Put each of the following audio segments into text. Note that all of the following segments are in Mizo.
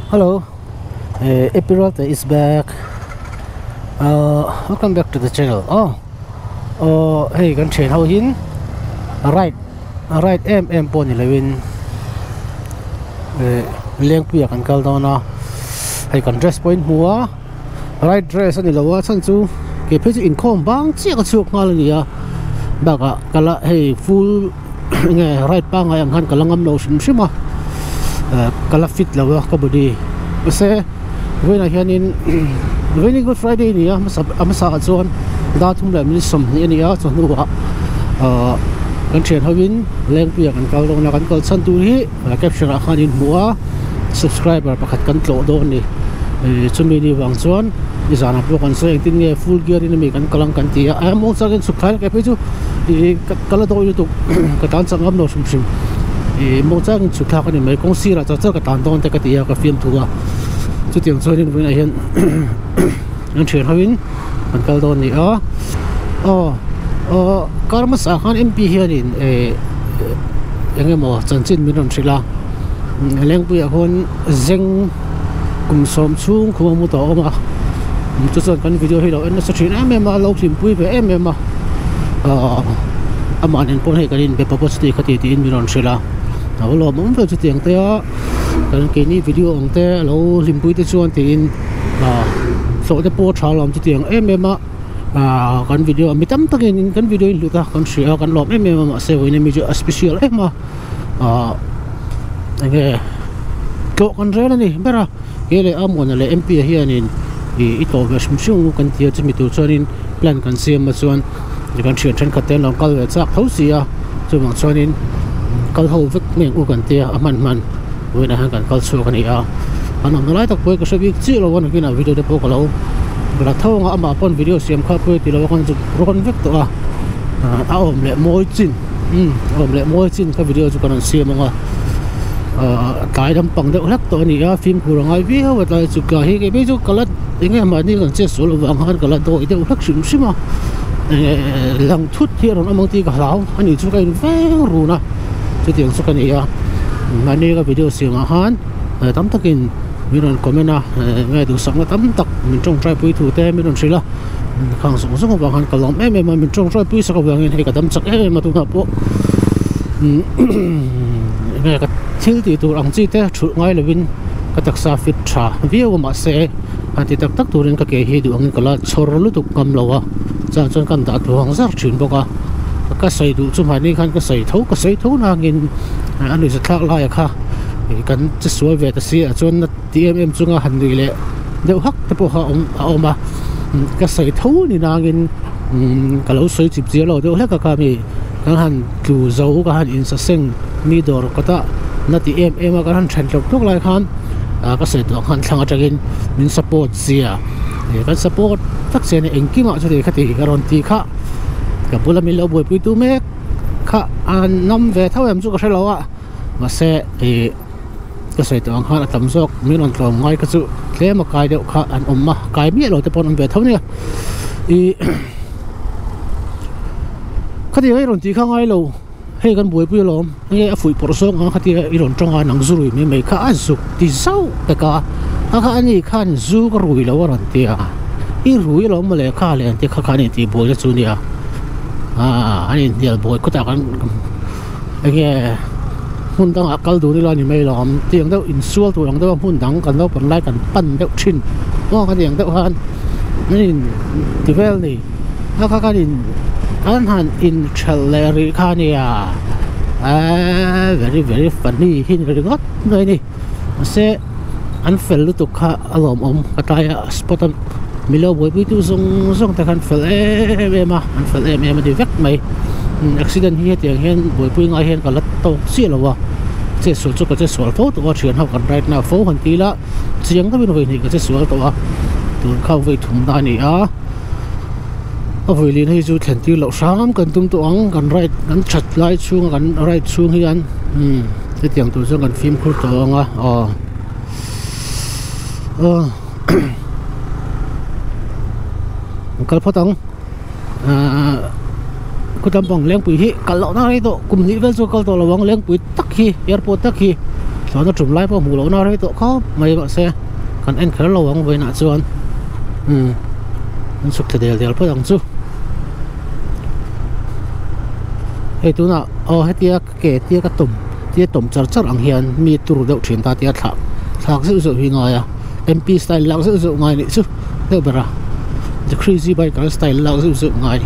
Hello, Epirate is back. Welcome back to the channel. Oh, oh, hei kan thian ho hin right right em em pawh ni loin lengpuia kan kal dawn a hei kan dress pawh in hmu a right dress a ni lo a chhan chu kei phei chu inkhawm bang chiah ka chhuak nghal a ni a bakah ka la hei full enge right pangngai ang khan ka la ngam lo hrim hrim a ka la fit lo a ka body mahse vawiinah hianin vawiin hi good friday a ni a hmasa a hmasa ah chuan dar thum leh minute sawmhnih a ni a chawhnuah ahh kan thian hoin lengpuiah kan kal dawn a kan kal chhan tur hi caption ah khan in hmu a subscriber pakhat kan tlawh dawn a ni ih chumi ni vang chuan nizanah pawh kan sawi engtin nge full gear in ami kan kal ang kan ti a a mawng changin chhuk thlai ka phei chu ih ka la dawi lutuk ka tlan chak ngam lo hrim hrim ih mawng changin chhuk thlak a ni mai kawng sirah char char ka tlan dawn te ka ti a ka fiamthu a chutiang chuanin vawiinah hian an thian hoin an kal dawn a ni a aw aw kar hmasa khan M_P hianin eh eng emaw chanchin min rawn hrilh a lengpuiah khawn zeng kum sawm chhung khum a mu tawh a awm a chu chuan kan video hi lo en nasa thin em em a lo hlimpui ve em em a ahh amah nen pawh hei kan inbe pawp a chuti khati tiin min rawn hrilh a a va lawmawm ve chutiang te a kan keini video ang te a lo hlimpui te chuan tiin ahh hlawh te pawh a tha lawm chutiang em em a ahh kan video mi tam takin kan video in hlut a kan hria a kan lawm em em a mahse vawiin ami chu a special em a ahh enge tlawh kan rel a ni ber a kei leh Amona leh M P a hianin ih i tlawh ve hrim hrim ang kan ti a chumi tur chuanin plan kan siam a chuan kan thian thenkhat te an lo kal ve chak tho si a chuvang chuanin kal ho vek mai ang u kan tia a hman hman vawiinah hian kan kal chhuak a ni a an awmna lai tak pawh hi ka hre bik chiah lo a nakinah video te pawh ka lo la tho ang a amah pawn video siam kha pawh ti lo a kan zuk rawn vek tawh a a awm leh mawi chin umm a awm leh mawi chin kha video chu kan rawn siam ang a ahh tlai lampang deuh hlek tawh a ni a fimkhur a ngai viau a tlai chu tlai hi kei phei chu ka la eng nge mahni kan chet sual avang khan ka la dawi deuh hlek hrim hrim a ehh lang thut hi a rawn awm ang tih ka hlau a ni chu ka in veng run a chutiang chu ka ni a mahni ka video siam ah khan tam takin min rawn comment a nge duhsakna tam tak min tawngtai pui thu te min rawn hrilh a khang zawng zawng avang khan ka lawm em em a min tawngtai pui sak avangin hei ka dam chak em em a tunah pawh nge ka thil tih tur ang chi te thulh ngai lovin ka taksa fit tha viau a mahse han ti tak tak turin ka ke hi duh angin ka la chhawr lutuk ngam lo a chuan chuan ka dah tluang zar thin bawk a ka sawi duh chu mahni khan ka sawi tho ka sawi tho nangin a nuihza thlak laia kha kan che sual ve ta si ah chuan na ti em em chunga han nuih leh deuh hak te pawh kha a awm a awm a ka sawi tho ni nangin ka lo sawi chip chiah lo deuh hlek a kha mi kan han tlu zo ka han insaseng mi dawr kawt a na ti em em a kan han then tlawk tlawk lai khan ah ka sawi tawh ang khan thlang atangin min support zia kan support tak che a ni engkimah chuti khati ka rawn tih kha ka bula min lo buaipui tu mek kha an nawm ve tho em chu ka hrelo a mahse ih ka sawi tawh ang khan a tam zawk min rawn tlawm ngai kha chu tlem a kai deuh kha an awm a kai miah lo te pawh an awm ve tho nia ih khatiang i rawn tih kha ngai lo hei kan buaipui alawm enge a fuih pawrh zawng ang khatia i rawn tawng a nang zu rui mai mai kha a zuk ti zauh pek a a kha ani khan zu ka rui lo a rawn ti a i rui alawm mawle kha leh an ti kha kha an intih buai na chu nia ah an inhnial buai khawtah khan enge hmun dangah kal dun ila ni mai lawm tiang deuh insual tur ang deuh a hmun dang kan naupang lai kan pan deuh thin aw ka tiang deuh khan an in ti vel ni a kha khan in an han inthelh leh rih kha ania eee very very funny hi ni ringawt mai a ni mahse an fel lutuk kha a lawmawm ka tlai a spot a milo buaipui tu zawng zawng te khan fel em em a an fel em em a ni vek mai accident hi hetiang hian buaipui ngai hian ka la tawk chiah lo a chetsual chu ka chetsual fo tawh a thian ho kan ride na fo han ti ila chiang deuhin vawi hnih ka chetsual tawh a tun kha vawi thum na a ni a a vawi lin hei chu thlen tir loh hram kan tum tawh ang kan ride kan that lai chhunga kan ride chhung hian umm hetiang tur chuan kan fimkhur tawh ang a aw aw kal phawt ang ahh khawtlam pang lengpui hi kal loh na rei tawh kum hnih vel chu kal tawh lo ang lengpui tak hi airport tak hi. Thlawhna tum lai pawh hmuh lohna rei tawh khawp mai mahse kan en kher lo ang vawiinah chuan umm an chhuk thla del del phawt ang chu. Hei tunah aw hetia ke tia ka tawm tia tawm char char ang hian mi tur deuh thin ta tia thlah thlak zeuh zeuh hi ngai a M_P style lak zeuh zeuh ngai nih chu deuh ber a the crazy biker style lak zeuh zeuh ngai.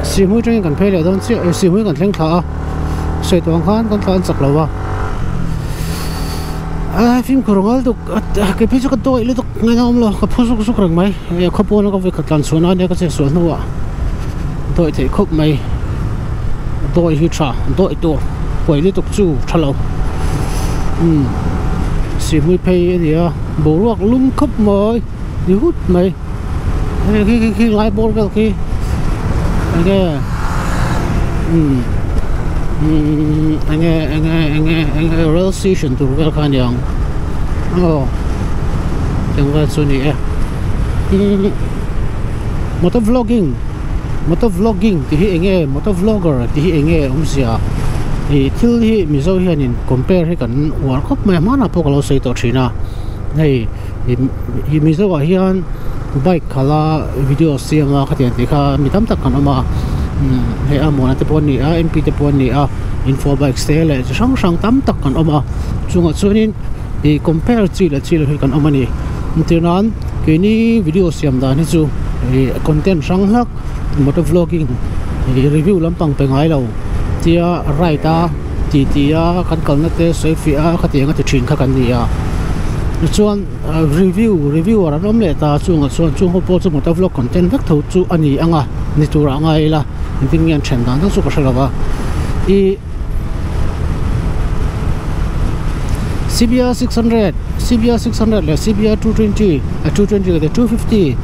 Sihhmui atangin kan phei leh dawn chiah eh sihhmui kan thleng thla a sawi tawh ang khan kan tlan chak lo a a fimkhur ngal duk kei phei chu ka dawih lutuk ngaihna awm lo ka phu zuk zuk reng mai eh khawpawn a ka vawikhat tlan chhuah nan nia ka chet sual hnuah dawih theih khawp mai dawih hi tha dawih tur huai lutuk chu tha lo umm sihhmui phei a ni a boruak lum khawp mai. Ni hut mai hei khi khi khi lai bawr vel khi enge umm umm enge enge enge enge rail station tur vel kha a ni ang aw eng vel chu a ni e umm motor vlogging motor vlogging tih hi enge motor vlogger tih hi enge awmzia ih thil hi mizo hianin compare hi kan uar khawp mai a hmanah pawh ka lo sawi tawh thin a hei. Ih Mizo ah hian bike khalh a video siam a khatiang tih kha mi tam tak kan awm a hei a muana te pawh an ni a M P te pawh an ni a info bikes te leh chi hrang hrang tam tak kan awm a chungah chuanin ih compare chi leh chi lo hi kan awm a ni entir nan keini video siam dan hi chu ih content hrang hlak motor vlogging ih review lampang pe ngai lo tia ride a. Ti ti a kan kalna te sawi fiah a khatiang a ti thin kha kan ni a tichuan review reviewer an awm leh ta chungah chuan chung ho pawh chu motor vlog content vek tho chu a ni ang a ni turah a ngai ila engtin nge an then dan tak chu ka hre lo va ih C_B_R 600 C_B_R 600 leh C_B_R 220 220 leh 250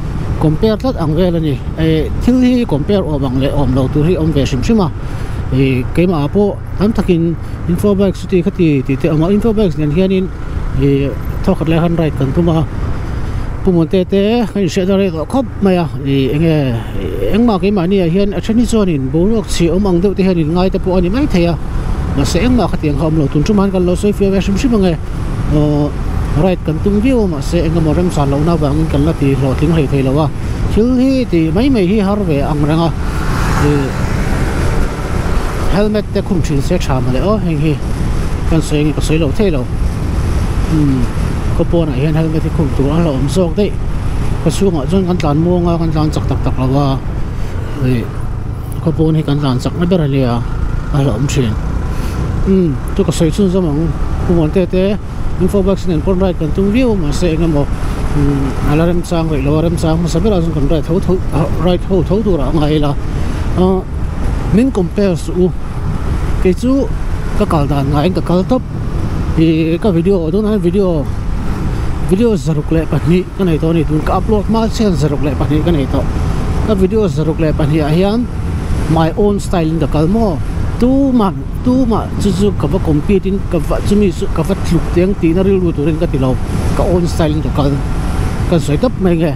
compare tlat ang vel a ni eh thil hi compare awm ang leh awm lo tur hi a awm ve hrim hrim a. Ih keimah ah pawh tam takin info bike chuti khati tih te a awm a info bikes nen hianin ih thawkhat lai khan ride kan tum a pu Muante te kan inhriat na rei tawh khawp mai a ih eng nge engmah keimahni ah hian a then hi chuanin boruak chhi awm ang deuh te hian in ngai te pawh a ni maithei a mahse engmah khatiang kha a awm lo tun ṭum han kan lo sawi fiah ve hrim hrim ang e aw ride kan tum viau a mahse eng emaw remchan lohna avangin kan la ti hlawhtling hlei thei lo a thil hi tih mai mai hi har ve ang reng a ih helmet te khum thin se tha mawle aw heng hi kan sawi ange ka sawi lo thei lo umm khaw pawnah hian helmet hi khum tur a hlauhawm zawk daih khaw chhungah chuan kan tlan muang a kan tlan chak tak tak lo a ih khaw pawn hi kan tlan chak na ber ania a hlauhawm thin umm chu ka sawi chhunzawm ang pu Muante te. Info box nen pawn ride kan tum viau a mahse eng emaw a la remchang rih lo a remchang hmasa berah chuan kan ride tho tho ride ho tho turah a ngai ila ah min compare suh u kei chu ka kal dan ngaiin ka kal tawp ih ka video tunah hian video video zaruk leh pahnih ka nei tawh a ni tun ka upload hma chian zaruk leh pahnih ka nei tawh ka video zaruk leh pahnih ah hian my own style in ka kal maw tumah. Tumah chu chu ka va compete in ka va chumi chu ka va tluk teh ang tihna rilru turin ka ti lo ka own style in ka kal ka sawi tawp mai nge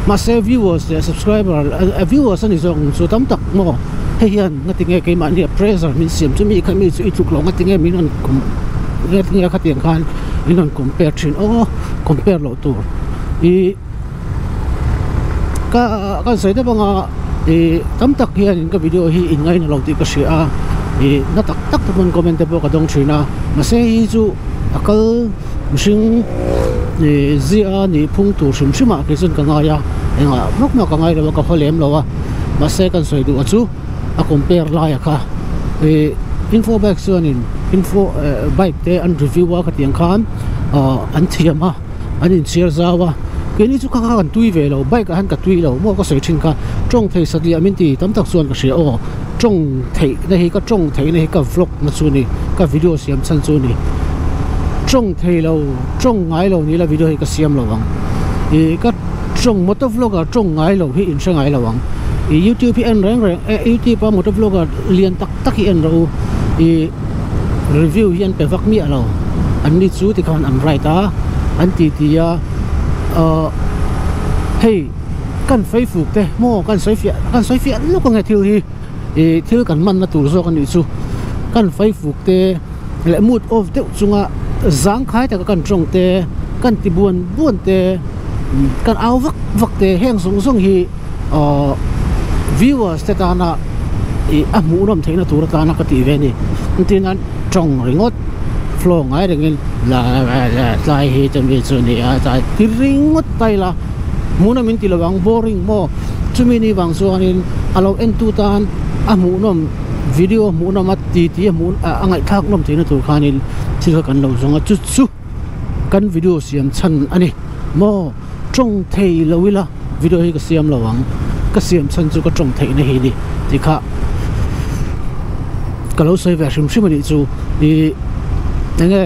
mahse viewers leh subscriber viewers a ni zawk ang chu tam tak maw hei hian nga tinge keimahni a pressure min siam chu mi kha mi chu i tluk lo nga tinge min rawn nga tinge khatiang khan min rawn compare thin aw compare loh tur ih. Ka kan sawi deuh anga ih tam tak hianin ka video hi in ngaina lo tih ka hria a ih na tak tak te pawn comment te pawh ka dawng thin a mahse hei hi chu a kal mihring ih zia nih phung tur hrim hrim ah kei chuan ka ngai a engah vak mah ka ngai lo a ka haw lem lo a mahse kan sawi duh a chu a compare lai a kha ih info bike chuanin info eh bike te an review a khatiang khan ah an thiam a. An inchhiar zau a, keini chu kha kha kan tui ve lo, bike ah hian ka tui lo maw ka sawi thin kha, tawng thei satliah min ti tam tak chuan ka hria aw, tawng theih na hi ka tawng theih na hi ka vlog na chu ni, ka video siam chhan chu ni, tawng thei lo tawng ngai lo ni la video hi ka siam lo ang, ih ka tawng motor vlogger tawng ngai lo hi in hre ngai lo ang, ih youtube hi en reng reng eh youtube a motor vlogger lian tak tak hi en rawh u, ih. Review hi an pe vak miah lo an ni chu tikhan an write a an ti ti a ahh hei kan fei fuk te maw kan sawi fiah kan sawi fiah lawk ange thil hi ih thil kan man na tur zawk a nih chu kan faifuk te leh mood off deuh chunga zangkhai taka kan tawng te kan ti buan buan te kan au vak vak te heng zawng zawng hi ahh viewers te tana ih a hmuh nawm theihna tur atana ka tih ve a ni entir nan tawng ringawt flow ngai rengin la la tlai hi chumi chu ni a tlai ti ringawt ta ila hmuh nawm in ti lo ang boring maw chumi ni vang chuanin a lo en tu tan a hmuh nawm video hmuh nawm a ti ti a hmuh a ngaihthlak nawm theihna tur khanin thil kha kan lo zawng a chu chu kan video siam chhan a ni maw tawng thei lo ila video hi ka siam lo ang ka siam chhan chu ka tawng theihna hi ni tih kha ka lo sawi ve hrim hrim a nih chu ih eng nge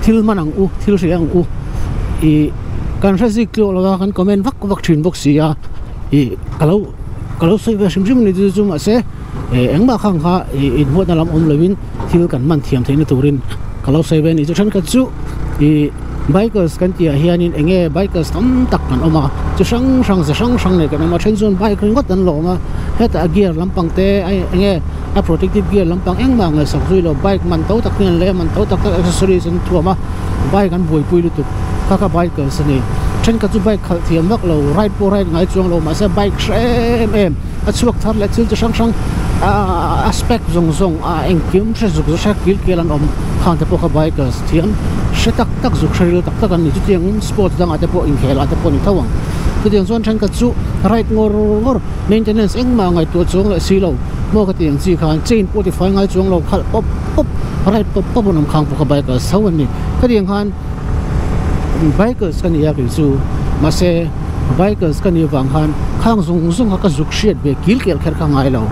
thil hman ang u thil hria ang u ih kan hre zik tluak lo a kan comment vak vak thin bawk si a ih ka lo ka lo sawi ve hrim hrim a ni chu chu mahse eh engmah khang kha ih inhuatna lam awm lovin thil kan hman thiam theihna turin ka lo sawi ve a ni chu thenkhat chu ih bikers kan tih ah hianin eng nge bikers tam tak kan awm a chi hrang hrang ze hrang hrang nei kan awm a then chuan bike ringawt an lawm a hetah gear lampang te eng nge a protective gear lampang engmah ngaihsak zui lo bike man to tak hian leh man to tak tak accessories an thuam a bike an buaipui lutuk kha kha bikers a ni thenkhat chu bike khalh thiam vak lo ride pawh ride ngai chuang lo mahse bike hre em em a chhuak thar leh thil chi hrang hrang aaa a spec zawng zawng a engkim hre zuk hre kil kel an awm khang te pawh kha bikers thiam hre tak tak zuk hre ril tak tak an ni chutiang sports dangah te pawh inkhel ah te pawh a ni tho ang chutiang chuan thenkhat chu ride ngawr ngawr maintenance engmah ngaihtuah chuang leh si lo maw ka tih ang chi khan chain pawh tifai ngai chuang lo khalh pawp pawp ride pawp pawp an awm khang pawh kha bikers tho an ni khatiang khan bikers ka ni a kei chu mahse bikers ka nih avang khan khang zawng zawng kha ka zuk hriat ve kil kel kher kha ngai lo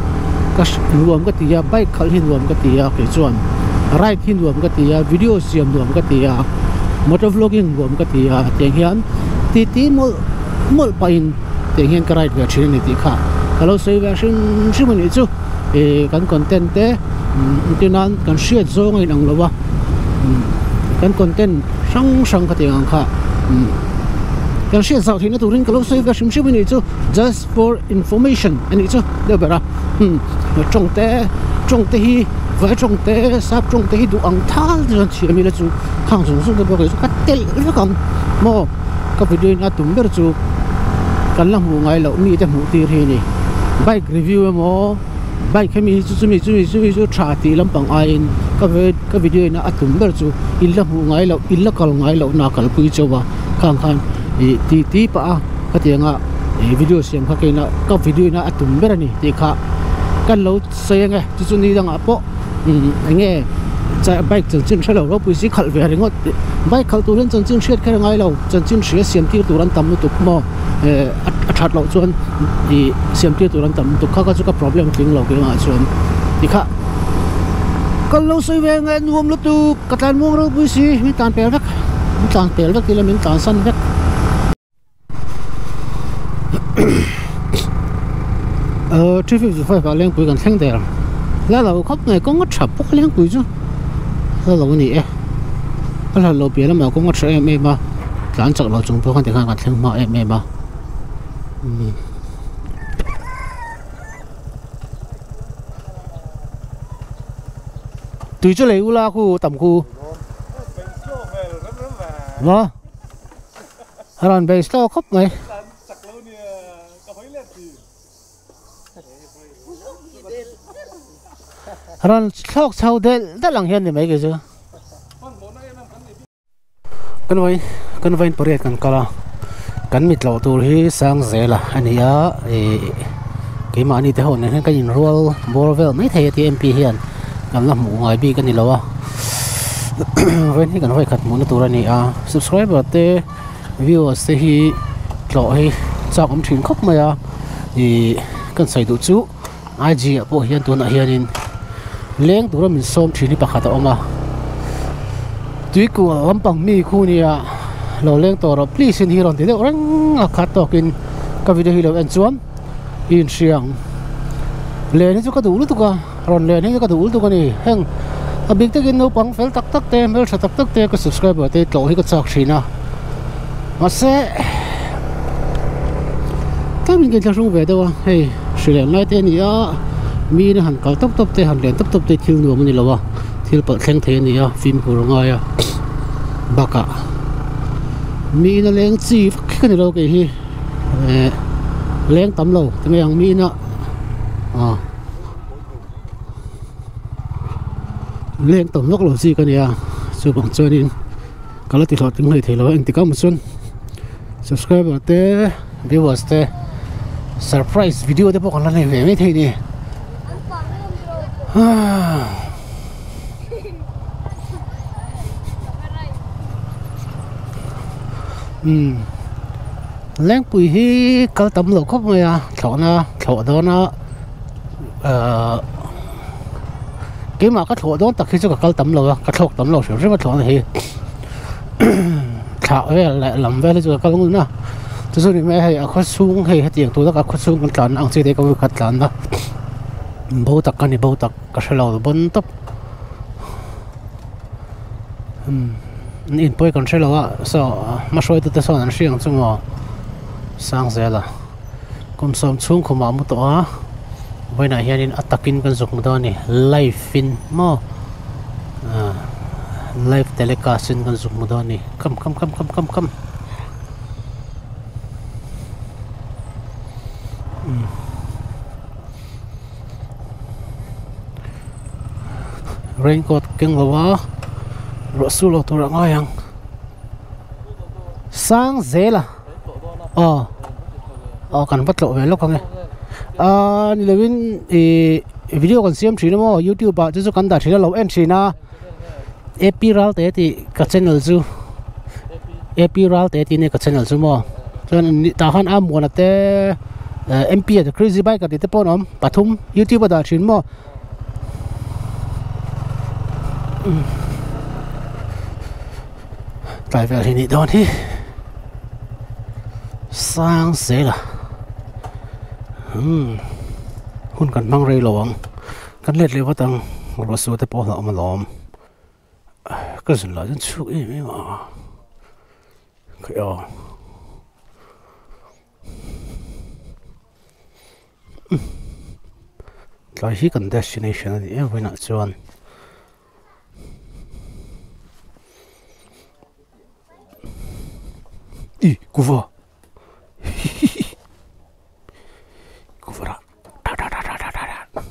ka nuam ka ti a bike khalh hi nuam ka ti a kei chuan ride hi nuam ka ti a video siam nuam ka ti a motor vlogging nuam ka ti a tiang hian titi mawlh mawlh pahin tiang hian ka ride ve thin a ni tih kha ka lo sawi ve hrim hrim a nih chu ih kan content te entir nan kan hriat zawng a inang lo a kan content hrang hrang kha tiang ang kha. Kan hriat zau theihna turin ka lo sawi ve hrim hrim a nih chu just for information a nih chu deuh ber a umm tawng te tawng te hi vai tawng te sap tawng te hi duh ang thal te chuan chhiah mila chu khang zawng zawng te pawh kei chu ka telh vek ang maw ka video in a tum ber chu kan la hmuh ngai loh mi te hmuh tir hi a ni bike review emaw bike hemi hi chu chumi chumi chumi chu tha tih lampang aiin ka ka video in a tum ber chu in la hmuh ngai loh in la kal ngai loh na kalpui chauh a khang khan ih ti ti pah a khatiang a ih video siam kha keina ka video in a tum ber a ni tih kha kan lo sawi ang e chu chu ni dangah pawh umm eng nge bike chanchin hre lo ropui si khalh ve ringawt bike khalh tur hian chanchin hriat kher a ngai lo chanchin hria siam tir tur an tam lutuk maw eh a that loh chuan ih siam tir tur an tam lutuk kha kha chu ka problem tling lo keimah chuan ti kha kal lo sawi ve nge nuam lutuk ka tlan muang ropui si min tlan pel vek min tlan pel vek ila min tlan san vek uh 355 ah lengpui kan thleng der la lo khawp mai kawng a tha bawk a lengpui chu la lo a ni e a hlat lo piah lamah kawng a tha em em a tlan chak lo chung pawh khan tikhan kan thleng hma em em a umm. Tui chu lei ula khu tam khu maw a rawn bei slow khawp mai. Rawn thlawk chho delh delh ang hian ni mai kei chu. Kan vawiin kan vawiin pariat kan kal a kan mit loh tur hi sang zel a ani a ih keimahni te ho nen hian kan inrual bawr vel mai thei a ti M P hian kan la hmuh ngai bik a ni lo a vawiin hi kan vawikhat hmuhna tur a ni a subscriber te viewers te hi tlawh hi chak awm thin khawp mai a ih kan sawi duh chu. IG ah pawh hian tunah hianin leng tura min sawm thin hi pakhat a awm a tuikua lampang mi khu nia lo leng tawh rawh please in hi rawn ti deuh reng a khat tawkin ka video hi lo en chuan i inhria ang len hi chu ka duh lutuk a rawn len hi chu ka duh lutuk a ni heng a bik takin naupang fel tak tak te hmeltha tak tak te ka subscriber te tlawh hi ka chak thin a mahse tlem in ka inthlahrung ve deuh a hei. Hrileng lai te a ni a, Mi ina han kal tawp tawp te han len tawp tawp te thil nuam a ni lo a thil palh thleng thei a ni a fimkhur a ngai a bakah mi ina leng chi vak hi ka ni lo kei hi eh leng tam lo ti mai ang mi ina ah leng tam vak lo chi ka ni a chuvang chuanin ka la ti hlawhtling hlei thei lo a engtik ah maw chuan subscriber te viewers te surprise video te pawh kan la nei ve mai thei a ni umm Lengpui hi kal tam loh khawp mai a thlawhna thlawh dawn a ahh keimah ka thlawh dawn tak hi chu ka kal tam lo a ka thlawk tam lo hrim hrim a thlawhna hi thlah vel leh lam vel hi chu ka kal ngun a chu chu ni mai hei a khaw chhung hei hetiang tur taka khaw chhung kan tlan ang chi te ka khat tlan a bo tak ka ni bo tak ka hre lo bawn tawp umm an inpawi kan hre lo a saw hmahruaitu te sawn an hriat ang chu maw sang zel a. Kum sawm chhung khumah a mu tawh a, vawiinah hianin a takin kan zuk mu dawn a ni, live in maw ah live telecast in kan zuk mu dawn a ni, come come come come come come umm raincoat keng lo a ruah su lo tur a ngai ang sang zel a. Aw aw kan va tlawh ve lawk ang e aaa ni lovin ihh video kan siam thin a maw youtube ah chu chu kan dah thin a lo en thin a ap ralte tih ka channel chu ap ralte tih nia ka channel chu maw chuan tah khan a muana te mp a crazy biker tih te pawh an awm pathum youtube a dah thin maw. Tlai vel hi nih dawn hi sang zel a umm hun kan hmang rei lo ang kan let leh vat ang ruah sual te pawh a hlauhawm alawm ka zun lah chuan chhuk em em a khaih aw. Tlai hi kan destination a ni em vawiinah chuan. Ih kuva hihihi kuva rah ta ta ta ta ta ta.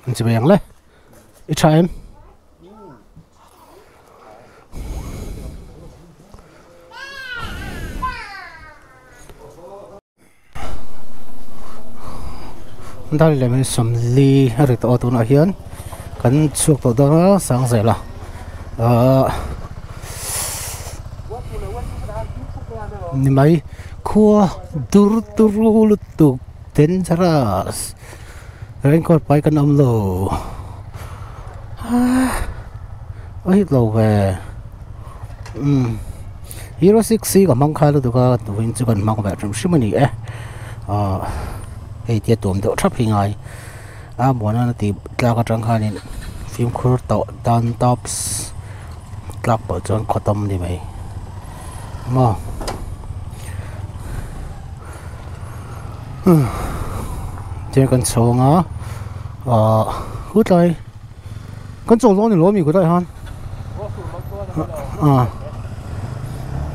An chi mai ang le i tha em dar leh mai sawmli a ri tawh a tunah hian kan chhuak tawh dawn a sang zel a ahh ni mai khua dur turu lutuk dangerous raincoat pai kan awm lo ah a hit lo ve umm. Hero six hi ka hmang khai lutuk a tuin chu kan hmang ve hrim hrim a ni e ahh hei tia tuam deuh thap hi ngai a muana tih tlak atang khanin fimkhur tawh tan tops tlak pawh chuan khaw tawm a ni mai maw umm chuan kan chhawng a ahh hutlai. Kan chawl dawn a ni lo ami kawtah hian ah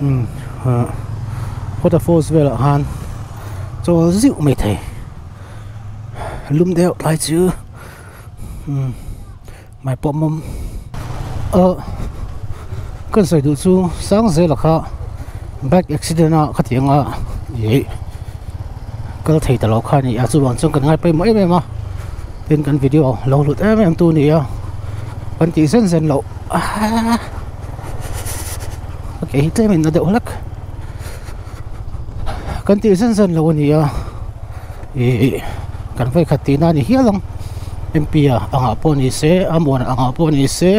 umm ah waterfalls velah khan chawl zeuh mai thei lum deuh tlai chu umm mai pawh mawm ah kan sawi duh chu sang zela kha bike accident a khatiang a ih kal thei ta lo kha a ni a chuvang chuan kan ngai pawimawh em em a. Tin kan video lo hlut em em tu nia kan tih zen zen loh ah ka ke hi tlem in na deuh hlek kan tih zen zen loh a ni a ih kan vawikhat tih na a ni hial ang M P a angah pawh ni se a muan angah pawh ni se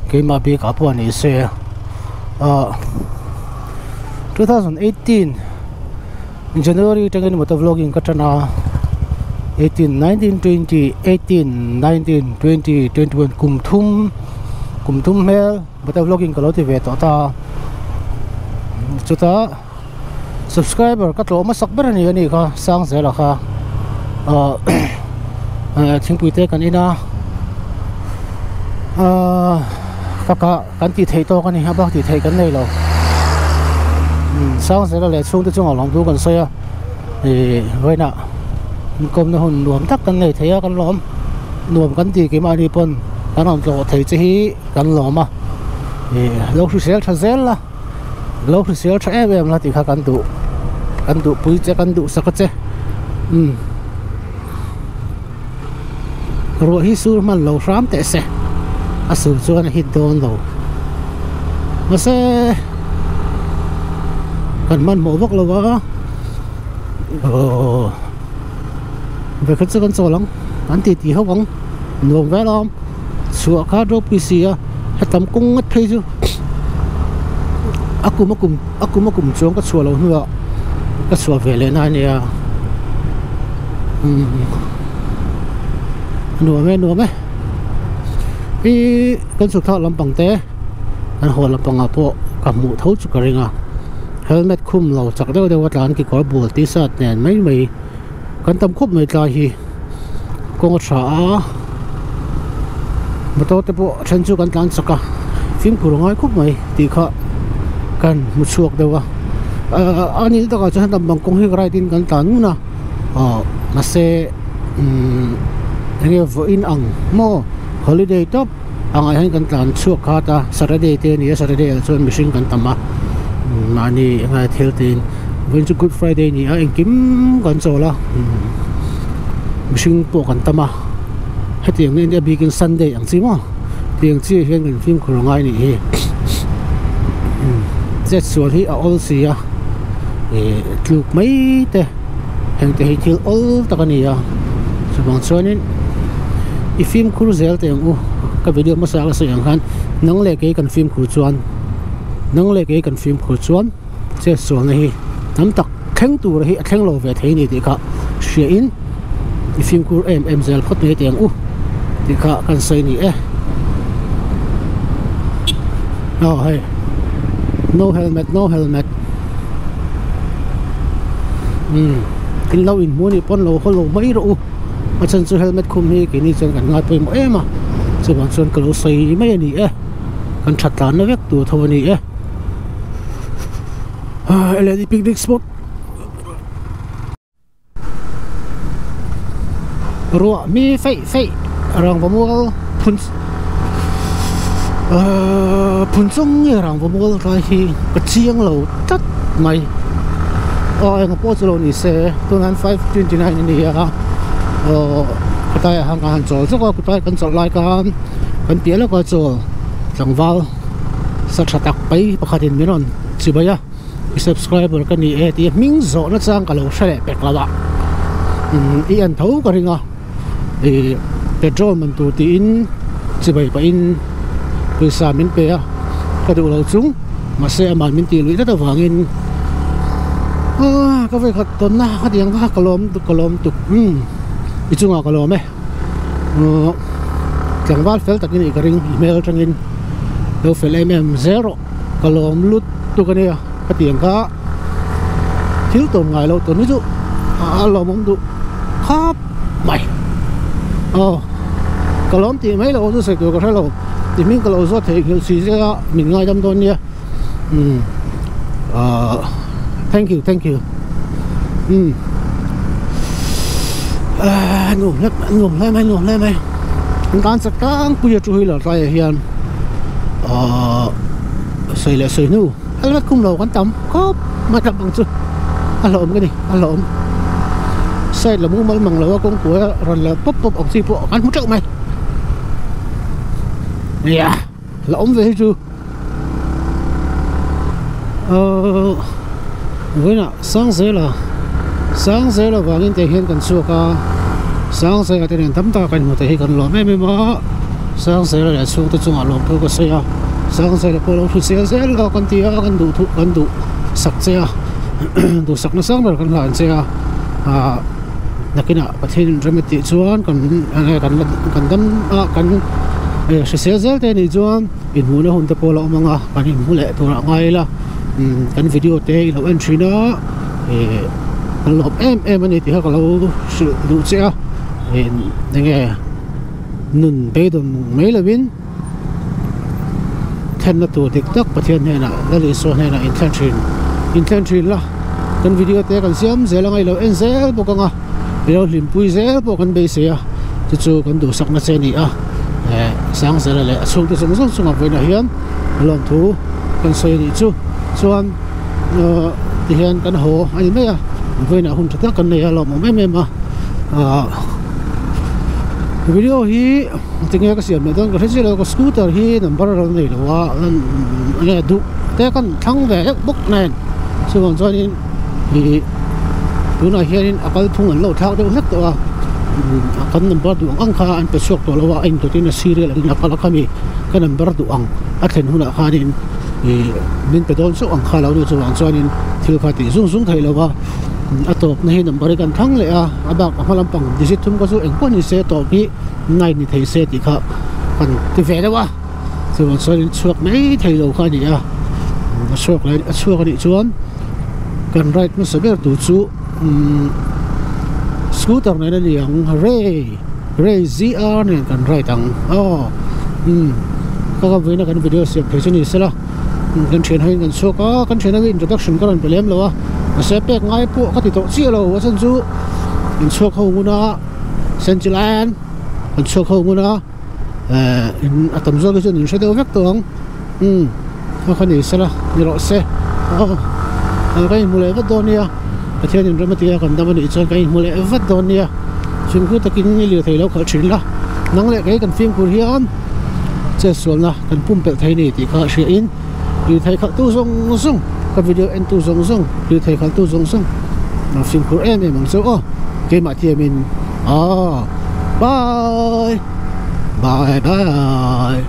keimah bikah pawh ni se ah 2018. January atangin motor vlogging ka tan a 18 19 20 18 19 20 21 kum thum kum thum hmel motor vlogging ka lo ti ve tawh ta chuta subscriber ka tlawh hmasak ber ani ani kha sang zela kha ah thingpui te kan in a ah ka kah kan tih theih tawk ani a bak tih theih kan nei lo sang zela leh chhungte chungah lawm thu kan sawi a ih vawiinah inkawmna hun nuam tak kan nei thei a kan lawm nuam kan tih keimahni pawn kan rawn tlawh thei che hi kan lawm a ih lo hrisel tha zel la. Lo hrisel tha em em la tih kha kan duh kan duh pui che kan duh sak a che umm ruah hi sur hman lo hram teh se a sur chuan a hit dawn lo mahse kan hmanhmawh vak lo a aww vekhat chu kan chawl ang an ti ti ho ang nuam vel a awm. Chhuah kha ropui si a hetam kawng ngawt phei chu a kum a kum a kum a kum chuang ka chhuah loh hnuah ka chhuah ve leh na a nia umm nuam e nuam e ih kan chhuk thlak lampang te kan haw lampang ah pawh ka hmuh tho chu ka ring a helmet khum lo chak deuh deuh a tlan kekawr bul t-shirt nen mai mai kan tam khawp mai tlai hi. Kawng a tha a motor te pawh a then chu kan tlan chak a fimkhur a ngai khawp mai tih kha kan hmu chhuak deuh a ahh a ni takah chuan hetah bang kawng hi right in kan tlan ngun a ahh mahse umm enge vawiin ang maw holiday tawp angah hian kan tlan chhuak khat a saturday te a ni a saturday ah chuan mihring kan tam a mahni enge thil tiin vawiin chu good friday a ni a engkim kan chawl a mihring pawh kan tam a hetiang hi a bikin sunday ang chi maw tiang chiah hian kan fimkhur a ngai a nih hi chetsual hi a awl si a ih tluk mai te heng te hi thil awl tak a ni a chuvang chuanin i fimkhur zel teh ang u ka video hmasa ka sawi ang khan nang leh kei kan fimkhur chuan nang leh kei kan fimkhur chuan chetsualna hi tam tak thleng tur hi a thleng lo ve thei a ni tih kha hria in i fimkhur em em zel phawt mai teh ang u tih kha kan sawi a ni e aw hei no helmet no helmet umm in lo inhmu anih pawn lo haw lo mai rawh u a chhan chu helmet khum hi keini chuan kan ngai pawimawh em a chuvang chuan ka lo sawi mai a ni e kan that tlanna vek tur tho a ni e led picnic spot ruah mi feih feih rangva mual phun ahh phun chung nge rangva mual tlai hi ka chiang lo tlat mai aw engah pawh chu lo ni se tunah hian 5:29 a ni a aw khawtlaiah khan ka han chawl zawk a khawtlai kan chawlh lai khan kan piah lawkah chawl tlangval sa tha tak mai pakhatin min rawn chibai a. I subscriber ka ni e tih hming zawh na chang ka lo hre leh pek lo a umm i en tho ka ring a ih petrol man tur tiin chibai pahin pawisa min pe a ka duh lo chung mahse amah min tih luih tlat avangin aaa ka vawikhat tawnna a ti ang kha ka lawm ka lawm tuk umm i chungah ka lawm e uhh tlangval fel tak i nih ka ring i hmel atangin lo fel em em zel rawh. Ka lawm lut tuk a nia ka ti ang kha thil tawn ngai loh tawn hi chu a lawmawm duh khawp mai aw ka lawm tih mai loh chu sawi tur ka hre lo ti hming ka lo zawt theih nghilh si che a min ngaidam dawn nia umm ahh thank you thank you umm ahh nuam hlep nuam hle mai nuam hle mai an tan chak tlangpui a two wheeler tlaiah hian. Ahh sawi leh sawi hnu helmet khum lo kan tam khawp mai hlauh ang chu a hlauhawm ka ni a hlauhawm side lam mumal mang lo a kawngpui a rawn la pawp pawp ang chi pawh kan hmu teuh mai nia hlauhawm ve hi chu ahh vawiinah Sangzela Sangzela vangin teh hian kan chhuak a Sangzela te nen tam tak a kan hmu te hi kan lawm em em a Sangzela leh a chhungte chungah lawm thu ka sawi a Sangzela pawh lo hrisel zel a kan ti a kan duh thu kan duh sak che a Duhsakna sang ber kan hlan che a, ah nakinah Pathian in rem a tih chuan kan kan la kan dam a kan hrisel zel te anih chuan inhmuhna hun te pawh a la awm ang a, kan inhmu leh tur ah ngai ila kan video te i lo en thin a ih kan lawm em em a ni tih kha ka lo hrilh duh che a eng nge nun beidawn mai lovin. Thlenna tur dik tak Pathian hnenah Lal Isua hnenah inthlen thin inthlen thin la kan video te kan siam zel anga ilo en zel bawk anga ilo hlimpui zel pawh kan beisei a chu chu kan duhsakna che a ni a eh Sangzela leh a chhungte zawng zawng chungah vawiinah hian lawmthu kan sawi a nih chu chuan ahh tihian kan haw a ni mai a vawiinah hun tha tak kan nei a lawmawm em em a ahh video hi. Tinge ka siam leh dawn ka hre chiah lo ka scooter hi number a lo nei lo a enge duh te kan thlang ve deuh bawk nen chuvang chuanin ih tunah hianin a kalphung an lo thlak deuh hlek tawh a kan number duh ang ang kha an pe chhuak tawh lo a a indawtin a serial angin a kal a khami ka number duh ang a thlen hunah khanin ih min pe dawn chauh ang kha lo ni chuvang chuanin thil kha tih zung zung theih lo a a tawpna hi number hi kan thlang leh a a bak a hma lampang digit thum kha chu engpawh ni se tawp hi. Nai ni thei se tih kha kan ti ve deuh a chuvang chuan in chhuak mai thei lo kha a ni a a chhuak leh a chhuak a nih chuan kan ride hmasa ber tur chu umm scooter nen a ni ang ray ray zr nen kan ride ang aw umm ka ka vawiin a kan video siam thei chu ni sela kan thian ho in kan chhuak a kan thian ho hi introduction ka rawn pe lem lo a mahse pek ngai pawh ka ti tawh chiah lo a chhan chu inchhuak ho ngun a. Senchilan an chhuak ho hmun a eh in a tam zawk hi chuan in hre deuh vek tawh ang umm kha kha ni sela ni rawh se aw ka inhmu leh vat dawn nia Pathian in rem a tia kan dam a nih chuan ka inhmu leh vat dawn nia fimkhur takin i lirthei lo khalh thin la nang leh kei kan fimkhur hian chetsualna kan pumpelh thei a ni tih kha hria in lirthei khalh tu zawng zawng ka video en tu zawng zawng lirthei khalh tu zawng zawng fimkhur em em ang chu aw keimah thiamin aw bye bye bye.